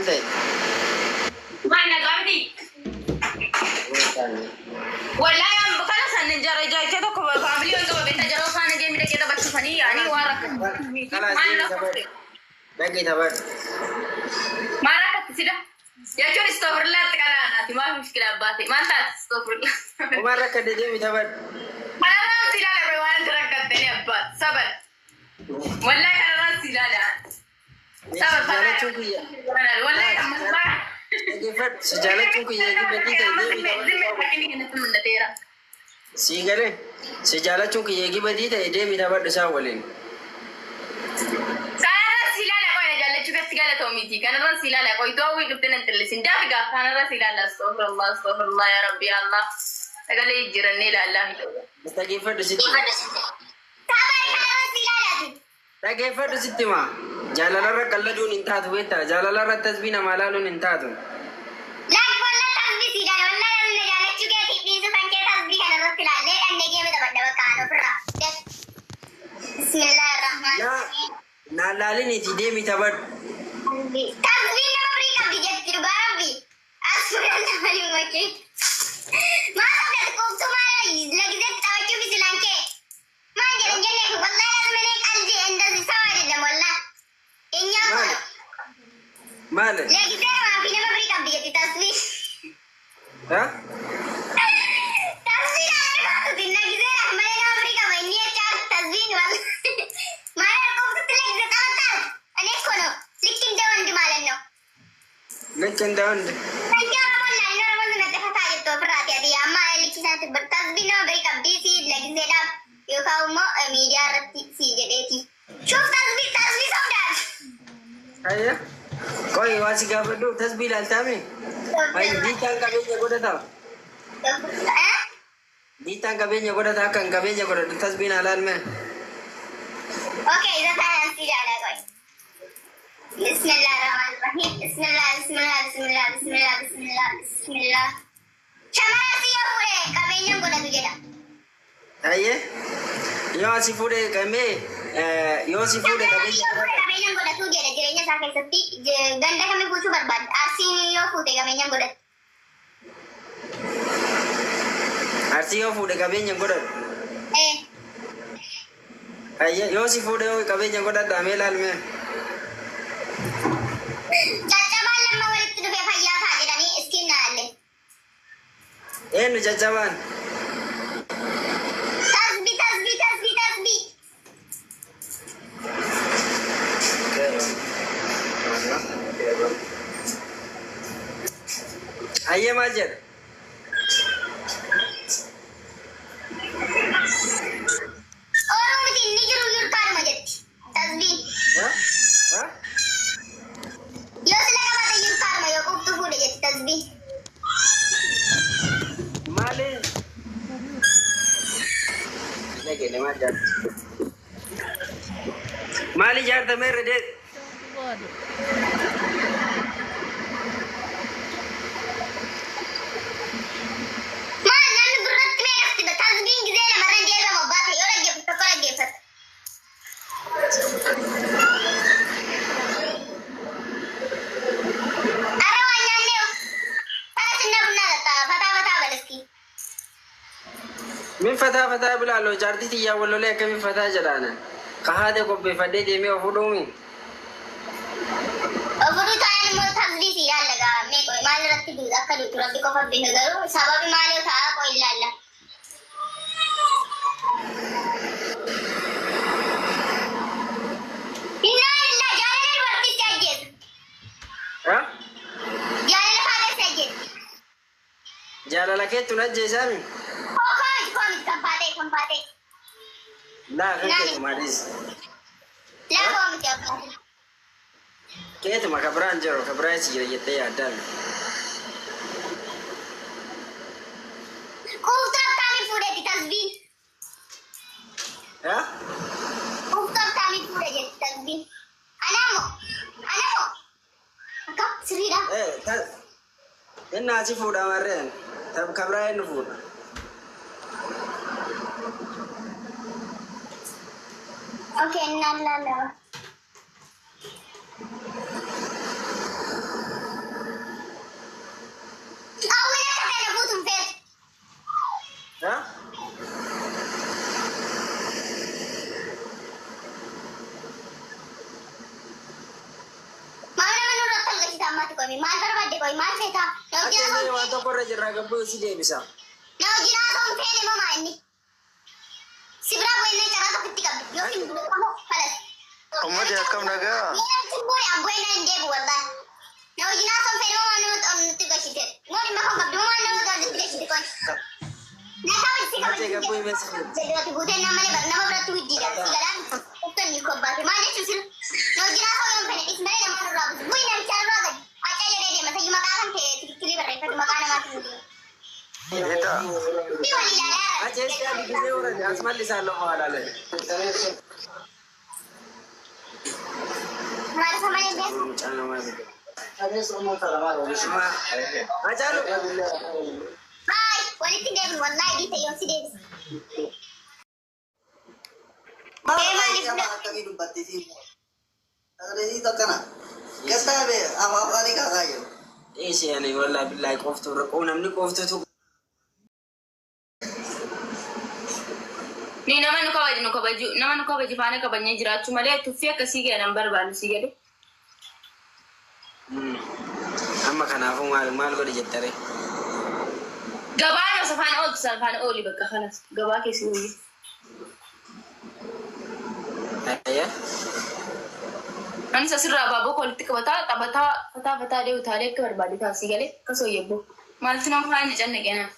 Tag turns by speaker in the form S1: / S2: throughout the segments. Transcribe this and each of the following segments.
S1: Maal ta'e?
S2: Maal nagaa miti? Wallahi amma kana san jara jara tokko faamilii waan qaba beektaa jara faana geemii dhaqee taphachiisanii yaanii waan rakkatu.
S1: Kalaas
S2: Maal
S1: deemi
S2: rakkate?
S1: taphadhu. Dhaqii taphadhu.
S2: Maal rakkate sida? Jechuun istoofirlaatti qalaanaati maaf mushkila abbaate maal taate istoofirlaa?
S1: Homaan rakkadhe deemi taphadhu.
S2: Kanarraan si ilaala bee waan itti rakkattanii abbaat sabar. Wallahi kanarraan si ilaala. Sabar
S1: Si jaalachuun kiyya.
S2: Wallahi ammas
S1: Dhaggeeffadhu. Si jaalachuun kiyya eegi badii ta'e deemi taphadhu. Sii galee. Si jaalachuun kiyya eegi badii ta'e deemi taphadhu isaan waliin.
S2: Kanarraan si ilaala qoy jaallachuu keessi galatoomiiti. Kanarraan si ilaala qoy too hawwii dhufte nan xillisin. Daafi gaaf kanarraan si ilaala. Astaghfirullah astaghfirullah yaa rabbi yaa Allah. Sagalee jijjiirannee ilaallaa.
S1: Dhaggeeffadhu sitti hima.
S3: Sabari kanarra si ilaalaati.
S1: Dhaggeeffadhu sitti hima. Jaalalarra qalladuun hin taatu beektaa? Jaalalarra tasbii namaa laaluun hin taatu.
S3: Laak walla tasbii si ilaala. Walla namni jaalachuu keetiif dhiisu kan kee tasbii kanarratti ilaallee dhannee geeme taphadha bakka aan ofirraa. Bismillaahi rahmaan
S1: Yaa
S3: rahiim.
S1: naan laaliniiti deemi taphadhu.
S3: Tasbiin nama firii qabdi jetti dhugaa rabbi. As fuudhan waliin wakii. Maal qabda quubtuu maal lagizetti taphachuuf isilaan kee. Maal jedhan jennee wallahi lazim እኔ ቀልድ እንደዚህ ሰው አይደለም ወላሂ እኛ እኮ
S1: Maali?
S3: ነው
S1: Maali?
S3: ለጊዜ ማፊ nama firii qabdi jetti tasbiin.
S1: Ha?
S3: Tasbiin ala ለጊዜ malee nama firii qaba inni jecha tasbiin wallahi maal quubtutti ለጊዜ taphattaa እኔ እኮ ነው ልክ እንደ ወንድ ማለት ነው።
S1: ልክ እንደ ወንድ
S3: Sanki Oromoon laalin Oromoon sun fataa jettu ofirraati ati amma likkisaan tasbii nama birii qabdii si lagiseedhaaf yookaan immoo miidiyaa irratti si jedheeti. Shuuf tasbii tasbii sobdaat.
S1: Ayya. Qoy waa si gaafadhu tasbii ilaaltaami? Ay diitaan qabeenya godhataa? Diitaan qabeenya godhataa akka hin qabeenya godhadhu tasbiin alaalme.
S3: Okay, isa taanaan si ilaala qoy. Bismillah rahmaan rahiim. Bismillah bismillah bismillah bismillah bismillah bismillah. Shamara si yoo fuudhe qabeenyaan godhatu jedha.
S1: Ayyee. Yoo asi fuudhe qabee yoo si fuudhe
S3: Shamara si
S1: qabeenya
S3: yoo fuudhe
S1: godhata.
S3: qabeenyaan godhatu jedha jireenya isaa keessatti ganda kamii buusuu barbaadde arsiin yoo fuute qabeenyaan godhatu.
S1: Arsii yoo fuudhe qabeenya godhadhu.
S3: Eh.
S1: Ayyee yoo si fuudhe yoo qabeenya godhadha mee ilaalme.
S3: Caccabaan lamma walitti dhufee fayyaa ta'a jedhanii iskiin naalle.
S1: Eenyu caccabaan?
S3: Tasbii tasbii tasbii tasbii.
S1: Ayyee maal jedha?
S3: Ooluu miti inni jiru yurkaadhuma jetti. Tasbiin.
S1: Ha? Ha?
S3: Yoo sila qabaate yurkaadhuma yoo quuftu fuudhe jetti tasbiin.
S1: Maali? Dhaggeenne maal jaarta? Maali jaarta meerre dee?
S3: Maal namni gurratti meeqatti tasbiin gizee lamarra deebi'amu abbaa ta'e yoo dhaggeeffatu tokko dhaggeeffata. Ara waan nyaannee fara sinna bunnaa tatta'a fataa fataa baliski.
S1: Min fataa fataa bilaaloo jaartii xiyyaa wallolee akkamiin fataa jedhaan? Kahaate qopheeffadhee deemee of fuudhuumi.
S3: Ofuduu taa'an immoo tasbii si ilaalla gaa mee qoy maal irratti duutu akka duutu rabbi qofa beeka garuu sababi maal yoo ta'a qoy ilaalla. Innaa lillah jaalala dubartii si ajjeesa.
S1: Ha?
S3: Jaalala faatee si ajjeesa.
S1: Jaalala keettu na ajjeesaami?
S3: Koo koo miti koo miti kan faatee kan faatee.
S1: Laa kan keetuma dhiis.
S3: Laa koo miti abbaa.
S1: Keetuma ka biraan jiru ka biraa si jira jettee yaaddaami.
S3: Quuftuu akkaamii fuudhetti tasbiin.
S1: Ha?
S3: Quuftuu akkaamii fuudhe jetti tasbiin. Anamoo anamoo akka sirriidha.
S1: Eh, ta inni asi fuudha marreen. Ka biraa eenyu fuudha?
S3: Okay, innaa lallaba. Ammaatti qomi maal barbaadde qomi maal feetaa? Na wajjin
S1: Ati
S3: haasa'uun
S1: waan tokko irra jirraa gabbuu si deebisa.
S3: Na wajjin haasa'uun feene mamaa inni. Si biraa bu'ee carraa tokkotti qabdu yookiin dubbatamoo falas.
S4: Ummati akkam nagaa?
S3: Miidhagsi bu'ee ambu'ee na hin deebi'u wallaahi. Na wajjin haasa'uun feene mamaa nama nutti gashite. Moo dhimma kan qabdu mamaa nama nutti gashite qomi. Na kabajsi
S1: Ati gabbuu himee si deebisa.
S3: Jedhati guutee nama malee nama biratti widdiidha. Si galaan uffanni kobbaate maal jechuun sila. Na wajjin haasa'uun yoo fedhe dhis malee nama nurraa buusu. Bu'i namicha nurraa gadi. Acca jedhee deema. Sayyuu maqaa kan ta'e tikikilii barreeffatu maqaa namaatti hin deemu.
S4: Ita.
S3: Bi wal ilaalaa.
S1: Achi eessa yaadu gisee horate as malli isaan lafa walaale.
S3: Maal isa malee beeku.
S1: Mucaan namaa miti. Hacaalu.
S3: Baay walitti deebinu wallaahi dhiisa yoon si deebisa.
S1: Dhiisi ani wallaahi billaahi qoftuu rakkoo namni qoftuutu
S2: Ni nama nu kabaju nu kabaju nama nu kabaju faana kabajnee jiraachuu malee tuffii akkasii gad nan barbaadu si gadi.
S1: Amma kanaafuu maal maal godhe jettare?
S2: Gabaa nama safaan ooltu safaan ooli bakka kanas gabaa keessa ooli.
S1: Ayya.
S2: Anis asirraa abaaboo koo walitti qabataa taphataa fataa fataa deemu taalee akka barbaade taasii galee akkasoo yebboo. Maaltu nama faana cannaqe naan.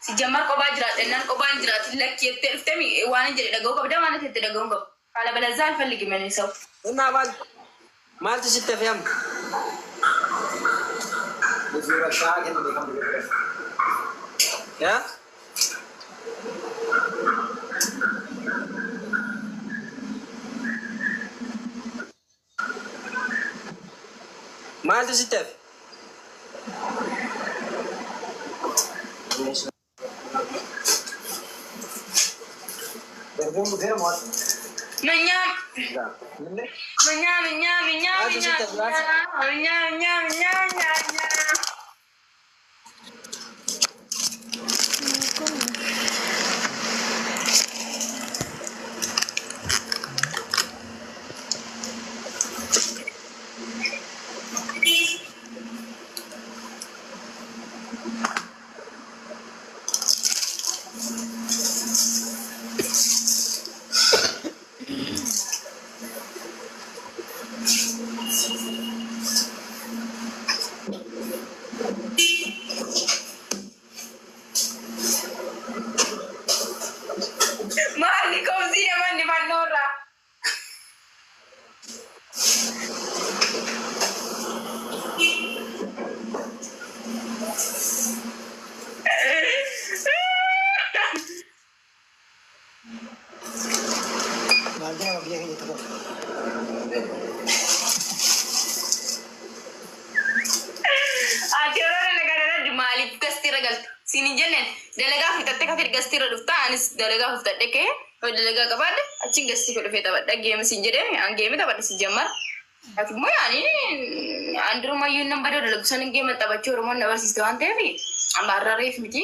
S2: Si jammar kophaa jiraadha naan kophaa hin jiraatin lakki jettee dhuftee waan hin jedhe dhaga'uu qabda waan ati itti dhaga'uu hin qabu. Haala balazaa hin falligi manii sa'u.
S1: Innaa maal maaltu sitti hafe amma? Yaa? Maaltu sitti hafe?
S2: Minyaa minyaa minyaa minyaa
S1: Maaltu sitti hafe?
S2: minyaa minyaa minyaa minyaa minyaa. Maalli koomsii namoonni fannoo irraa. Ati yeroo dalagaa dalagdu maaliif gastiirra galta? Siin hin jenneen dalagaa fixattee kafee gastiirra dhufta anis dalagaa fixadhe ka'ee yoo dalagaa qabaadhe achiin gastii koo dhufee taphadha geema siin jedhee an geeme taphadha si jammara. Ati immoo yaani an durumayyuu nan badoo dalagu san geema taphachuu Oromoon na barsiiste waan ta'eef amma har'areef miti.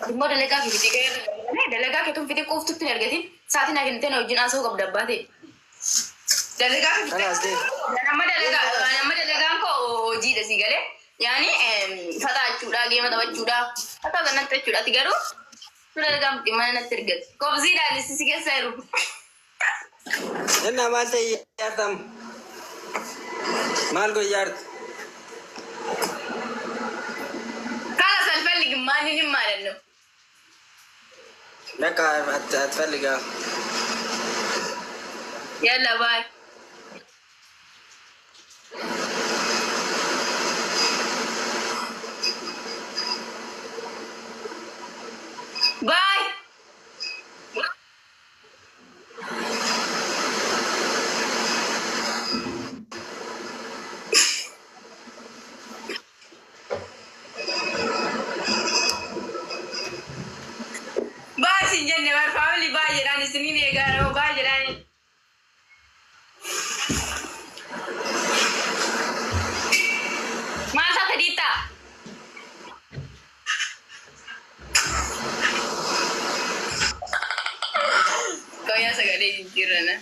S2: Ati immoo dalagaa fi fixee ka'ee dalagaa keetuun fixee quuftutti hin argatin sa'aatiin haa kennitee na wajjin haasa'uu qabda abbaa ta'e. Dalagaa fi
S1: Kanaas deemi.
S2: Nama dalagaa nama dalagaan koo hojiidha si galee yaani faxaachuudha geema taphachuudha faxaa kanatti jechuudha ati garuu dalagaan mana natti ergate kobsiidhaan si keessa jiru.
S1: Innaa maal ta'e ijaartam? Maal godhe ijaartu?
S2: Kala salfalli maaliin hin maalannu.
S1: Bakka atfalligaa.
S2: Yalla baay. Baay. Baay sin jenne bar faamilii baay jedhaan isiniin eegaa baay jedhaan. Maal taate diittaa? Qoyaa sagalee jijjiirrana.